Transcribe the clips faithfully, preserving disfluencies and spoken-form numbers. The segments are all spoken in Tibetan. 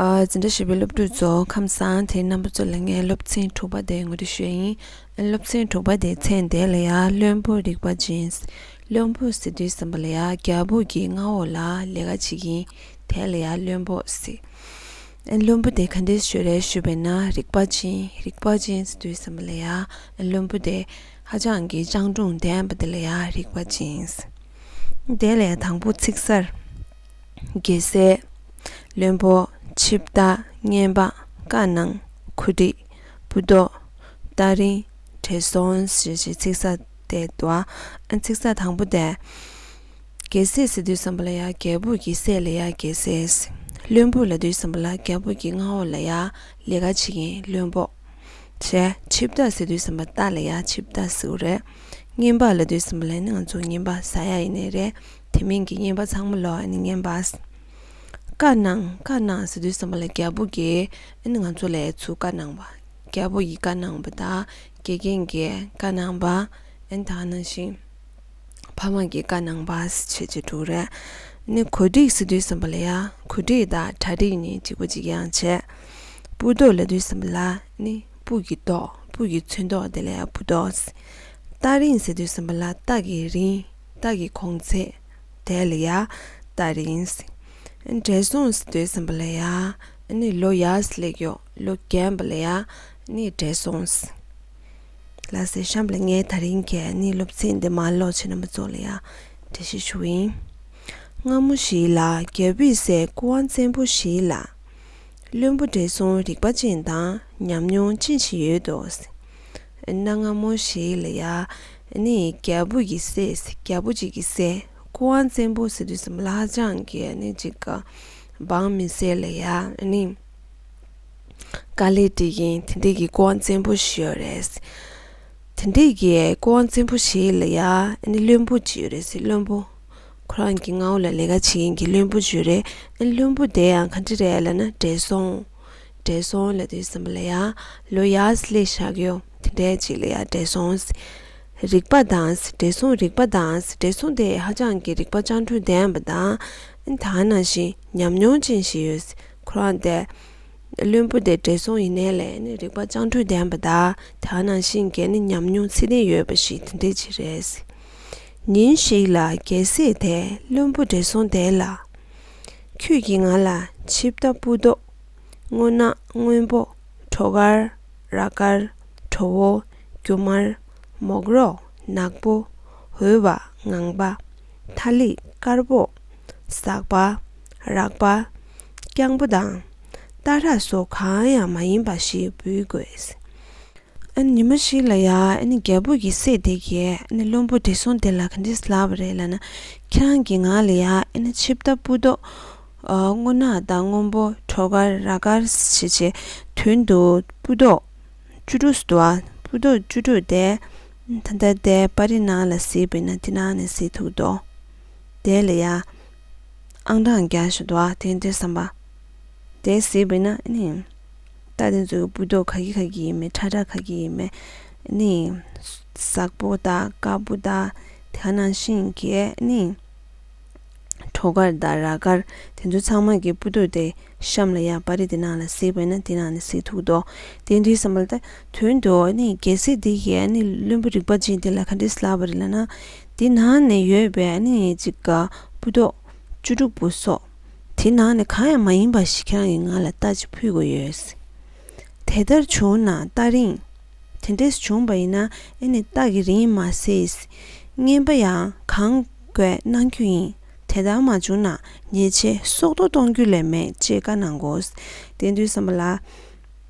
ཨ། འཛིན་གྲྭ་བཞི་པའི་སློབ་ཕྲུག་ཚོ་ཁམས་བཟང་། དེ་རྣམ་པ་ཚོ་ལ་ངས་སློབ་ཚན་དྲུག་པ་དེ་ངོ་སྤྲོད་ཞུ་ཡ་ཡིན། སློབ་ཚན་དྲུག་པ་དེའི་མཚན་དེ་ལ་ཡ་བློན་པོ་རིག་པ་ཅན། བློན་པོ་ཟེར་དུས་ཙམ་པ་ལ་ཡ་རྒྱལ་པོ་གི་མངའ་འོག་ལ་ལས་ཀ་བྱེད་མཁན་དེ་ལ་ཡ་བློན་པོ་ཟེར། བློན་པོ་དེ་ག་འདྲས་ཞིག་རེད་ཞུས་པ་ཡིན་ན། རིག་པ་ཅན། རིག་པ་ཅན་ཟེར་དུས་ཙམ་པ་ལ་ཡ་བློན་པོ་དེ་ཧ་ཅང་གི་སྤྱང་གྲུང་ལྡན་པ་དེ་ལ་ཡ་རིག་པ་ཅན། དེ་ལ་ཡ་དང་པོ་ཚིག་གསར། རྒྱལ་སྲས། བློན་པོ། ཆིབས་རྟ། རྔན་པ། བཀའ་གནང་། གོ་སྒྲིག། སྤུ་མདོག། རྟ་རིང་། བགྲེས་སོང་ཞེས་བྱའི་ཚིག་གསར་དེ་འདུག་ཨ། ཚིག་གསར་དང་པོ་དེ། རྒྱལ་སྲས་ཟེར་དུས་ཙམ་པ་ལ་ཡ་རྒྱལ་པོ་གི་སྲས་ལ་ཡ་རྒྱལ་སྲས། བློན་པོ་ལབ་དུས་ཙམ་པ་ལ་རྒྱལ་པོ་གི་མངའ་འོག་ལ་ཡ་ལས་ཀ་བྱེད་མཁན་བློན་པོ། བྱས། ཆིབས་རྟ་ཟེར་དུས་ཙམ་པ་རྟ་ལ་ཡ་ཆིབས་རྟ་ཟེར་གྱི་རེད། རྔན་པ་ལབ་དུས་ཙམ་པ་ལ་ནི་ང་ཚོ་རྔན་པ་ཟ་ཡ་ཡིན་ནའི་རེད། དེ་མིན་གྱི་རྔན་པ་ཚང་མ་ལ་ཨ་ནི་རྔན་པ། བཀའ་གནང་། བཀའ་གནང་ཟེར་དུས་ཙམ་པ་ལ་རྒྱལ་པོ་གིས་ཨ་ནི་ང་ཚོ་ལ་ཚུར་བཀའ་གནང་བ། རྒྱལ་པོ་ཡིས་བཀའ་གནང་བ་དང་། དགེ་རྒན་གྱིས་བཀའ་གནང་བ། ཨ་ནི་ད་ག་ནང་བཞིན་ཕ་མ་གིས་བཀའ་གནང་བ་བྱས་བྱས་འགྲོ་གི་རེད། ཨ་ནི་གོ་སྒྲིག་ཟེར་དུས་ཙམ་པ་ལ་ཡ་གོ་སྒྲིག་དང་གྲ་སྒྲིག་ནི་གཅིག་པ་གཅིག་རྐྱང་བྱས། སྤུ་མདོག་ལབ་དུས་ཙམ་པ་ལ་ནི་སྤུ་གི་མདོག་སྤུ་གི་ཚོན་མདོག་དེ་ལ་ཡ་སྤུ་མདོག། རྟ་རིང་ཟེར་དུས་ཙམ་པ་ལ་རྟ་གི་རིང་། རྟ་གི་གོང་ཚད་དེ་ལ་ཡ་རྟ་རིང་། བགྲེས་སོང་ཟེར་དུས་ཙམ་པ་ལ་ཡ་ཨ་ནི་ལོ་ཡར་སླེབས་ཡོད། ལོ་རྒན་པ་ལ་ཡ་ཨ་ནི་བགྲེས་སོང་། ལགས་སེ། གཤམ་ལ་ངས་ད་རིང་གི་ཨ་ནི་སློབ་ཚན་འདི་མར་ཀློག་བྱས། རྣམ་པ་ཚོ་ལ་ཡ་འགྲེལ་བཤད་ཞུ་གི་ཡིན། སྔ་མོ་ཞིག་ལ་རྒྱལ་པོའི་སྲས་སྐུ་དབང་བཙན་པོ་ཞིག་ལ། བློན་པོ་བགྲེས་སོང་རིག་པ་ཅན་དང་ཉམས་མྱོང་ཅན་ཞིག་ཡོད་དོ། གནའ་སྔ་མོ་ཞིག་ལ་ཡ་ནི་རྒྱལ་པོ་གི་སྲས། རྒྱལ་པོ་ཅིག་གི་སྲས། སྐུ་དབང་བཙན་པོ་ཟེར་དུས་ཙམ་པ་ལ་ཧ་ཅང་གི་ནི་ཅིག་ག་འབངས་མི་སེར་ལ་ཡ་ནི་དཀའ་ལས་སྤྲད་མཁན་དེ་འདྲས་ཀྱི་སྐུ་དབང་བཙན་པོ་ཞིག་ཡོད་རེད། དེ་འདྲས་ཀྱི་སྐུ་དབང་བཙན་པོ་ཞིག་ལ་ཡ་ནི་བློན་པོ་ཅིག་ཡོད་རེད་ཟེར། བློན་པོ། ཁོ་རང་གི་མངའ་འོག་ལ་ལས་ཀ་བྱེད་མཁན་གྱི་བློན་པོ་ཅིག་ཡོད་རེད། ཨ་ནི་བློན་པོ་དེ་ཡང་ག་འདྲས་རེད་ལབ་ན་བགྲེས་སོང་། བགྲེས་སོང་ལབ་དུས་ཙམ་པ་ལ་ཡ་ལོ་ཡར་སླེབས་བཞག་ཡོད། དེ་འདྲས་ཅིག་ལ་ཡ་བགྲེས་སོང་། རིག་པ་དང་། བགྲེས་སོང་རིག་པ་དང་། བགྲེས་སོང་དེ་ཧ་ཅང་གི་རིག་པ་སྤྱང་གྲུང་ལྡན་པ་དང་། ཨ་ནི་ད་ག་ནང་བཞིན་ཉམས་མྱོང་ཅན་ཞིག་ཡོད། ཁོ་རང་དེ་བློན་པོ་དེ་བགྲེས་སོང་ཡིན་ནའི་ལས་ནི་རིག་པ་སྤྱང་གྲུང་ལྡན་པ་དང་། དེ་ག་ནང་བཞིན་གྱི་ནི་ཉམས་མྱོང་ཚད་ལྡན་ཡོད་པ་ཞིག་དེ་འདྲས་ཅིག་རེད། ཉིན་ཞིག་ལ་རྒྱལ་སྲས་དེས་བློན་པོ་བགྲེས་སོང་དེ་ལ། ཁྱོད་ཀྱིས་ང་ལ་ཆིབས་རྟ་སྤུ་མདོག་སྔོ་ནག་སྔོན་པོ། གྲོ་དཀར། ར་དཀར། གྲོ་བོ། རྒྱུ་དམར། མོག་རོ། ནག་པོ། འོལ་བ། ངང་པ། ཐ་ལི། དཀར་པོ། ཟག་པ། རག་པ། རྐྱང་པོ་དང་། སྟག་རག་སོགས་གང་ཡང་མ་ཡིན་པ་ཞིག་འབུལ་དགོས། ཨ་ནི་ཉི་མ་ཞིག་ལ་ཡ་ཨ་ནི་རྒྱལ་པོ་གི་སྲས་དེ་གིས་ཨ་ནི་བློན་པོ་བགྲེས་སོང་དེ་ལ་ག་འདྲས་ལབ་པ་རེད་ལབ་ན། ཁྱེད་རང་གིས་ང་ལ་ཡ་ཨ་ནི་ཆིབས་རྟ་སྤུ་མདོག་ཨ་སྔོ་ནག་དང་སྔོན་པོ། གྲོ་དཀར། ར་དཀར་ཞེས་བྱའི་དོན་དུ་སྤུ་མདོག་བཅུ་དྲུག་ཟེར་འདུག་ཨ། སྤུ་མདོག་བཅུ་དྲུག་དེ་ད་ལྟ་དེ་པར་རིས་ནང་ལ་གཟིགས་པ་ཡིན་ན་དེ་ནང་ནས་གཟིགས་ཐུབ་འདུག་དེ་ལ་ཡ་ཨང་གྲངས་བརྒྱབ་བཞག་འདུག་ཨ། དེ་འདྲས་བསམ་པ། དེ་གཟིགས་པ་ཡིན་ན་ཨ་ནི། རྟ་དེ་ཚོའི་སྤུ་མདོག་ག་གི་ག་གི་ཡིན་མིན། ཁྲ་ཁྲ་ག་གི་ཡིན་མིན། ཨ་ནི། ཟག་པོ་དང་དཀར་པོ་དང་། དེ་ག་ནང་བཞིན་གྱི་ཨ་ནི། གྲོ་དཀར་དང་ར་དཀར་དེ་ཚོ་ཚང་མ་གི་སྤུ་མདོག་དེ་གཤམ་ལ་ཡ་པར་རིས་དེ་ནང་ལ་གཟིགས་པ་ཡིན་ན་དེ་ནང་ནས་གཟིགས་ཐུབ་འདུག་དེ་འདྲས་བསམ་པ་ལ་ད་དོན་དུ་ཨ་ནི་རྒྱལ་སྲས་དེ་གིས་ཨ་ནི་བློན་པོ་རིག་པ་ཅན་དེ་ལ་ག་འདྲས་ལབ་པ་རེད་ལབ་ན། དེ་ནང་ནས་ཡོད་པའི་ཨ་ནི་ཅིག་ག་སྤུ་མདོག་བཅུ་དྲུག་པོ་སོགས། དེ་ནང་ནས་གང་ཡང་མ་ཡིན་པ་ཞིག་ཁྱེད་རང་གིས་ང་ལ་རྟ་ཅིག་ཕུལ་དགོས་ཡོད། དེ་ལྟར་བྱུང་ན་རྟ་རིང་། དེ་འདྲས་བྱུང་བ་ཡིན་ན་ཨ་ནི་རྟ་གི་རིན་མ་ཟད། རྔན་པ་ཡང་གང་དགོས་གནང་རྒྱུ་ཡིན། དེ་ལྟར་མ་བྱུང་ན་ཉེས་ཆད་སྲོག་ཐོག་གཏོང་རྒྱུ་ལས་མེད་ཅེས་བཀའ་གནང་དགོས། དེ་དུས་ཙམ་པ་ལ།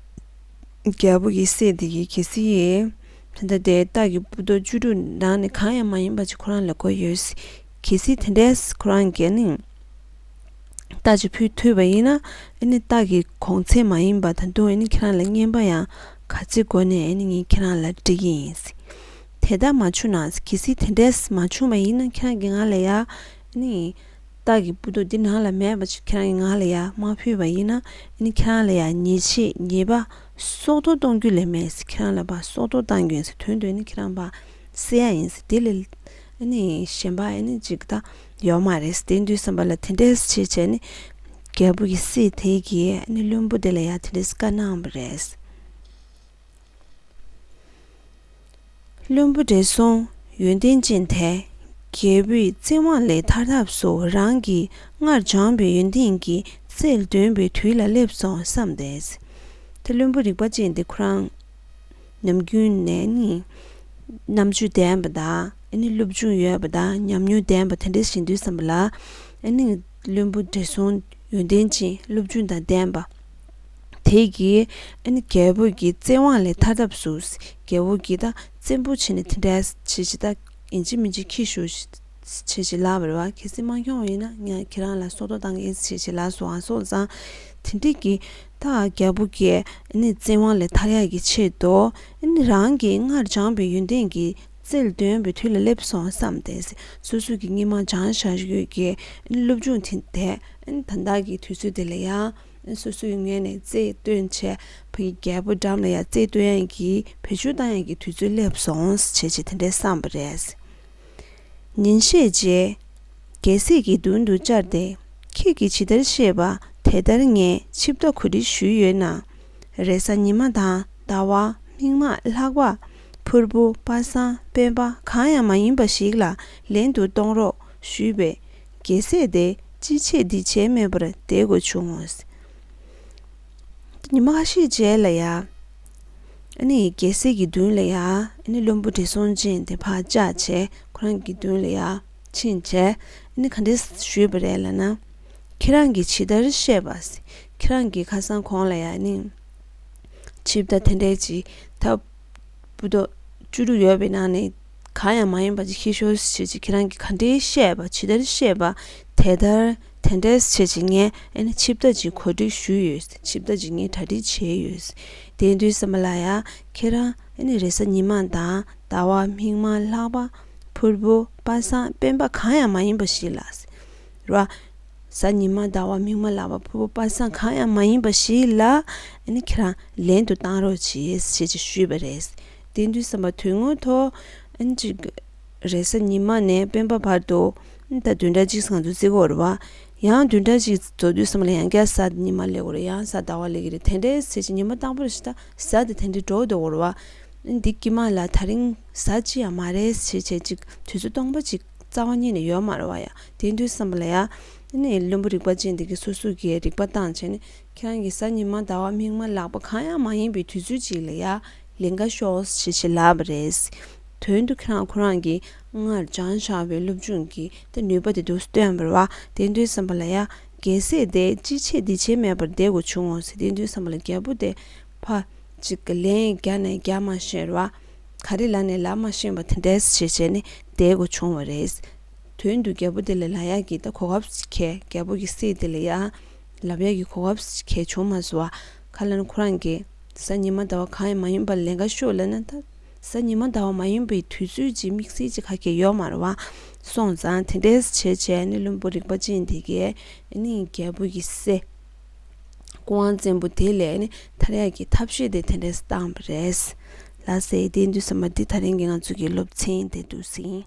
རྒྱལ་པོ་གི་སྲས་དེ་གིས་གལ་སྲིད་ཡིན། ད་ལྟ་དེ་རྟ་གི་སྤུ་མདོག་བཅུ་དྲུག་ནང་ནས་གང་ཡང་མ་ཡིན་པ་ཅིག་ཁོ་རང་ལ་དགོས་ཡོད། གལ་སྲིད་དེ་འདྲས་ཁོ་རང་གིས་ནི་རྟ་ཅིག་ཕུལ་ཐུབ་པ་ཡིན་ན། ཨ་ནི་རྟ་གི་གོང་ཚད་མ་ཡིན་པ་ད་དུང་ཨ་ནི་ཁྱེད་རང་ལ་རྔན་པ་ཡང་ག་ཚོད་དགོས་ནའི་ཨ་ནི་ངས་ཁྱེད་རང་ལ་སྤྲད་ཀྱི་ཡིན། དེ་ལྟར་མ་བྱུང་ན། གལ་སྲིད་དེ་འདྲས་མ་བྱུང་བ་ཡིན་ན་ཁྱེད་རང་གིས་ང་ལ་ཡ་ཨ་ནི། རྟ་གི་སྤུ་མདོག་འདི་ནང་ལ་མེད་པ་ཅིག་ཁྱེད་རང་གིས་ང་ལ་ཡ་མ་ཕུལ་བ་ཡིན་ན། ཨ་ནི་ཁྱེད་རང་ལ་ཡ་ཉེས་ཆད་ཉེས་པ་སྲོག་ཐོག་གཏོང་རྒྱུ་ལས་མེད་ཟེར། ཁྱེད་རང་ལ་ཕར་སྲོག་ཐོག་བཏང་རྒྱུ་ཡིན་ཟེར། དོན་དུ་ཨ་ནི་ཁྱེད་རང་ཕར་བསད་ཡ་ཡིན་ཟེར། དེ་ལས་ཨ་ནི་གཞན་པ་ཨ་ནི་ཅིག་ད་ཡོད་མ་རེད་ཟེར། དེ་དུས་ཙམ་པ་ལ་དེ་འདྲས་བྱས་བྱས་ནི། རྒྱལ་པོ་གི་སྲས་དེ་གིས་ཨ་ནི་བློན་པོ་དེ་ལ་ཡང་དེ་འདྲས་བཀའ་གནང་བ་རེད། བློན་པོ་བགྲེས་སོང་ཡོན་ཏན་ཅན་དེ། རྒྱལ་པོའི་བཙན་དབང་ལས་ཐར་ཐབས་སུ་རང་གི་སྔར་སྦྱངས་པའི་ཡོན་ཏན་གྱིས་རྩལ་འདོན་པའི་དུས་ལ་སླེབས་སོང་བསམ་སྟེ། དེ་བློན་པོ་རིག་པ་ཅན་དེ་ཁོ་རང་ནམ་རྒྱུན་ནས་ནི་རྣམ་དཔྱོད་ལྡན་པ་དང་ཨ་ནི་སློབ་སྦྱོང་ཡོད་པ་དང་ཉམས་མྱོང་ལྡན་པ་དེ་འདྲ་ཞིག་ཡིན་དུས་ཙམ་པ་ལ། ཨ་ནི་བློན་པོ་བགྲེས་སོང་ཡོན་ཏན་ཅན་སློབ་སྦྱོང་དང་ལྡན་པ་དེ་གིས་ཨ་ནི་རྒྱལ་པོ་གི་བཙན་དབང་ལས་ཐར་ཐབས་སུ། རྒྱལ་པོ་གིས་ད་བཙན་པོ་བྱས་ནས་དེ་འདྲ་བྱས་བྱས་ད་ཡིན་གཅིག་མིན་གཅིག་ཁྱི་ཤོར་བྱས་བྱས་ལབ་པ་རེད་བ། གལ་སྲིད་མ་ཁྱོང་བ་ཡིན་ན་ང་ཁྱེད་རང་ལ་སྲོག་ཐོག་བཏང་གི་ཡིན་བྱས་བྱས་ལབ་སོང་ཨ། སོང་ཙང་དེ་འདྲ་གི་ད་རྒྱལ་པོ་གིས་ཨ་ནི་བཙན་དབང་ལས་ཐར་ཡག་གི་ཆེད་དུ་ཨ་ནི་རང་གི་སྔར་སྦྱངས་པའི་ཡོན་ཏན་གྱིས་རྩལ་འདོན་པའི་དུས་ལ་སླེབས་སོང་བསམ་སྟེ། སོ་སོ་གི་སྔོན་མ་སྦྱངས་བཞག་ཡོད་ཀྱི་སློབ་སྦྱོང་དེ་དེ་ད་ལྟ་གི་དུས་ཚོད་དེ་ལ་ཡང་སོ་སོའི་ངོས་ནས་རྩལ་སྟོན་བྱས། ཕ་གི་རྒྱལ་པོ་འགྲམ་ལ་ཡང་རྩལ་སྟོན་ཡག་གི་བེད་སྤྱོད་བཏང་ཡག་གི་དུས་ཚོད་སླེབས་སོང་བྱས་བྱས་དེ་འདྲའི་བསམ་པ་རེད། ཉིན་ཤས་རྗེས། རྒྱལ་སྲས་ཀྱི་མདུན་དུ་བཅར་ཏེ། ཁྱེད་ཀྱིས་ཇི་ལྟར་བཤད་པ་དེ་ལྟར་ངས་ཆིབས་རྟ་གོ་སྒྲིག་ཞུས་ཡོད་ན། རེས་གཟའ་ཉི་མ་དང་ཟླ་བ་མིག་དམར་ལྷག་པ་ཕུར་བུ་པ་སངས་སྤེན་པ་གང་ཡང་མ་ཡིན་པ་ཞིག་ལ་ལན་དུ་གཏོང་རོགས་ཞུས་པས། རྒྱལ་སྲས་དེ་ཅི་བྱེད་འདི་བྱེད་མེད་པར་བསྡད་དགོས་བྱུང་ངོ་། ཉི་མ་ཁ་ཤས་རྗེས་ལ་ཡ། ཨ་ནི་རྒྱལ་སྲས་ཀྱི་མདུན་ལ་ཡ། ཨ་ནི་བློན་པོ་བགྲེས་སོང་ཅན་དེ་ཕར་བཅར་བྱས་ཁོ་རང་གི་མདུན་ལ་ཡ་ཕྱིན་བྱས། ཨ་ནི་ག་འདྲས་ཞུས་པ་རེད་ལབ་ན། ཁྱེད་རང་གིས་ཇི་ལྟར་བཤད་པ། ཁྱེད་རང་གིས་ཁ་སང་གོང་ལ་ཡ་ཨ་ནི་ཆིབས་རྟ་དེ་འདྲས་ཅིག་ད་སྤུ་མདོག་བཅུ་དྲུག་ཡོད་པའི་ནང་ནས་གང་ཡང་མ་ཡིན་པ་ཅིག་ཁྱེར་ཤོག་ཟེར་བྱས་ཁྱེད་རང་གིས་ག་འདྲས་བཤད་པ་ཇི་ལྟར་བཤད་པ་དེ་ལྟར་དེ་འདྲས་བྱས་བྱས་ངས་ཨ་ནི་ཆིབས་རྟ་ཅིག་གོ་སྒྲིག་ཞུས་ཡོད། ཆིབས་རྟ་ཅིག་ངས་གྲ་སྒྲིག་བྱས་ཡོད། དེ་དུས་ཙམ་པ་ལ་ཡ་ཁྱེད་རང་ཨ་ནི་རེས་གཟའ་ཉི་མ་དང་ཟླ་བ་མིག་དམར་ལྷག་པ་ཕུར་བུ་པ་སངས་སྤེན་པ་གང་ཡང་མ་ཡིན་པ་ཞིག་ལ། རེད་བ། གཟའ་ཉི་མ་ཟླ་བ་མིག་དམར་ལྷག་པ་ཕུར་བུ་པ་སངས་གང་ཡང་མ་ཡིན་པ་ཞིག་ལ་ཨ་ནི་ཁྱེད་རང་ལན་དུ་བཏང་རོགས་གྱིས་ཞེས་ཅིག་ཞུས་པ་རེད། དེ་དུས་ཙམ་པ་དོན་དངོས་ཐོག་ཨ་ནི་ཅིག་རེས་གཟའ་ཉི་མ་ནས་སྤེན་པ་བར་དུ་ཨ་ནི་ད་བདུན་ཕྲག་གཅིག་ཙམ་དུ་བརྩི་གི་ཡོད་རེད་བ། ཡང་བདུན་ཕྲག་གཅིག་རྫོགས་དུས་ཙམ་ལ་ཡང་བསྐྱར་གཟའ་ཉི་མ་སླེབས་ཀྱི་རེད། ཡང་གཟའ་ཟླ་བ་སླེབས་ཀྱི་རེད། དེ་འདྲས་ཟེར་ཅིག་ཉི་མ་དང་པོ་རེ་ཞིག་ད་གཟའ་དེ་དེ་འདྲས་འགྲོ་འདུག་གི་ཡོད་རེད་བ། འདི་དཀྱིལ་མ་ལ་ད་རིང་གཟའ་གཅིག་ཡང་མ་རེད་ཟེར་བྱས་ཅིག་དུས་ཚོད་སྟོང་པ་ཅིག་རྩ་བ་ཉིད་ནས་ཡོད་མ་རེད་བ་ཡ། དེ་དུས་ཙམ་པ་ལ་ཡ། ཨ་ནི་བློན་པོ་རིག་པ་ཅན་དེ་གིས་སོ་སོ་གིས་རིག་པ་བཏང་བྱས་ནས་ཁྱེད་རང་གིས་གཟའ་ཉི་མ་ཟླ་བ་མིག་དམར་ལྷག་པ་གང་ཡང་མ་ཡིན་པའི་དུས་ཚོད་ཅིག་ལ་ཡ་ལན་ཁ་ཤོག་ཞེས་ཞེས་ལབ་པ་རེད། དོན་དུ་ཁྱེད་རང་ཁོ་རང་གིས་སྔར་སྦྱངས་བཞག་པའི་སློབ་སྦྱོང་གི་དེ་ནུས་པ་དེ་འདུག་སྟོན་པ་རེད་བ། དེ་དུས་ཙམ་པ་ལ་ཡ་རྒྱལ་སྲས་དེ་ཅི་བྱེད་འདི་བྱེད་མེད་པར་བསྡད་དགོས་བྱུང་ངོ་ཟེར། དེ་དུས་ཙམ་པ་ལ་རྒྱལ་པོ་དེ་ཕ་ཅིག་གི་ལན་རྒྱག་ནས་རྒྱག་མ་ཤེས་ར། ག་རེ་ལབ་ནས་ལབ་མ་ཤེས་པ་དེ་འདྲས་བྱས་བྱས་ནས་བསྡད་དགོས་བྱུང་བ་རེད། དོན་དུ་རྒྱལ་པོ་དེ་ལ་ལབ་ཡག་གི་ད་གོ་སྐབས་ཤིག་རྒྱལ་པོ་གི་སྲས་དེ་ལ་ཡ་ལབ་ཡག་གི་གོ་སྐབས་ཤིག་བྱུང་མ་སོང་བ། ག་ལབ་ན་ཁོ་རང་གིས་གཟའ་ཉི་མ་ཟླ་བ་གང་ཡང་མ་ཡིན་པ་ལན་ཁ་ཤོག་ལབ་ན་ད་གཟའ་ཉི་མ་ཟླ་བ་མ་ཡིན་པའི་དུས་ཚོད་ཅིག་དམིགས་བསལ་ཅིག་ག་གེ་ཡོད་མ་རེད་བ། སོང་ཙང་དེ་འདྲས་བྱས་བྱས་ནས་བློན་པོ་རིག་པ་ཅན་དེ་གས་ཨ་ནི་རྒྱལ་པོ་གི་སྲས། སྐུ་དབང་བཙན་པོ་དེ་ལས་ནི་ཐར་ཡག་གི་ཐབས་ཤེས་དེ་དེ་འདྲས་བཏང་བ་རེད། ལགས་སེ། དེ་དུས་ཙམ་པ་འདི་ད་རིང་གི་ང་ཚོ་གི་སློབ་ཚན་དེ་འདུག་ཟིན།